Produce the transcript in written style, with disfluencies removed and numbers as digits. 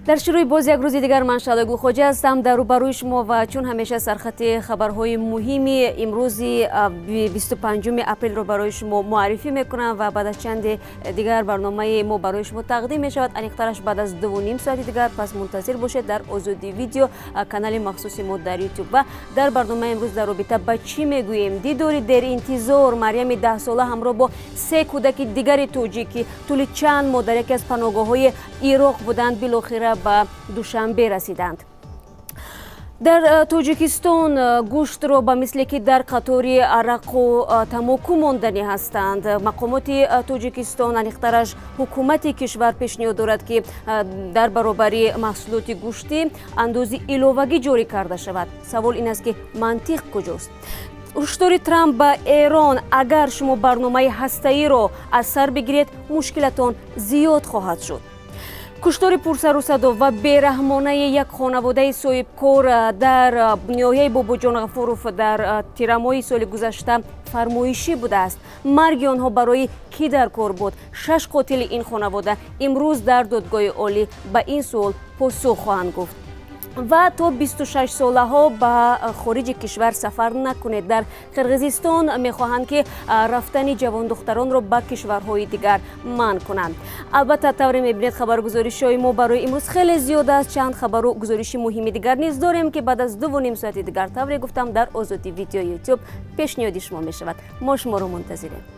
Дар шурӯи боз як рӯзи дигар ман Шаҳлои Гулхоҷа ҳастам дар рӯбарӯи шумо ва чун ҳамеша сархати хабарҳои муҳими имрӯзи 25 апрелро барои шумо муаррифӣ мекунам ва баъд аз чанде дигар барномаи мо барои шумо тақдим мешавад, аниқтараш баъд аз 2:30 соати дигар. Пас мунтазир бошед дар Озодӣ Видео, канали махсуси мо дар Ютуб. Ва дар барномаи имрӯз дар робита ба чӣ мегӯем? Дидори деринтизор: Марьями 10сола ҳамроҳ бо се кӯдаки дигари тоҷик, ки тӯли чанд моҳ дар яке аз паноҳгоҳҳои Ироқ буданд, билохира ба Душанбе расиданд. Дар Тоҷикистон гӯштро ба мисле ки дар қатори арақу тамоку монданӣ ҳастанд. Мақомоти Тоҷикистон, аниқтараш ҳукумати кишвар, пешниҳод дорад, ки дар баробари маҳсулоти гӯштӣ андози иловагӣ ҷорӣ карда шавад. Савол ин аст, ки мантиқ куҷост? Ҳушдори Трамп ба Эрон: агар шумо барномаи ҳастаиро аз сар бигиред, мушкилатон зиёд хоҳад шуд. Куштори пурсарусадо ва бераҳмонаи як хонаводаи соҳибкор дар ноҳияи Бобоҷон Ғафуров дар тирамоҳи соли гузашта фармоишӣ будааст. Марги онҳо барои кӣ дар кор буд? Шаш қотили ин хонавода имрӯз дар Додгоҳи Олӣ ба ин суол посух хоҳанд гуфт. Ва то 26 солаҳо ба хориҷи кишвар сафар накунед. Дар Қирғизистон мехоҳанд, ки рафтани ҷавондухтаронро ба кишварҳои дигар манъ кунанд. Албатта, тавре мебинед, хабаргузоришҳои мо барои имрӯз хеле зиёд аст. Чанд хабару гузориши муҳими дигар низ дорем, ки баъд аз 2:30 соати дигар, тавре гуфтам, дар Озодӣ Видео Ютуб пешниҳоди шумо мешавад. Мо шуморо мунтазирем.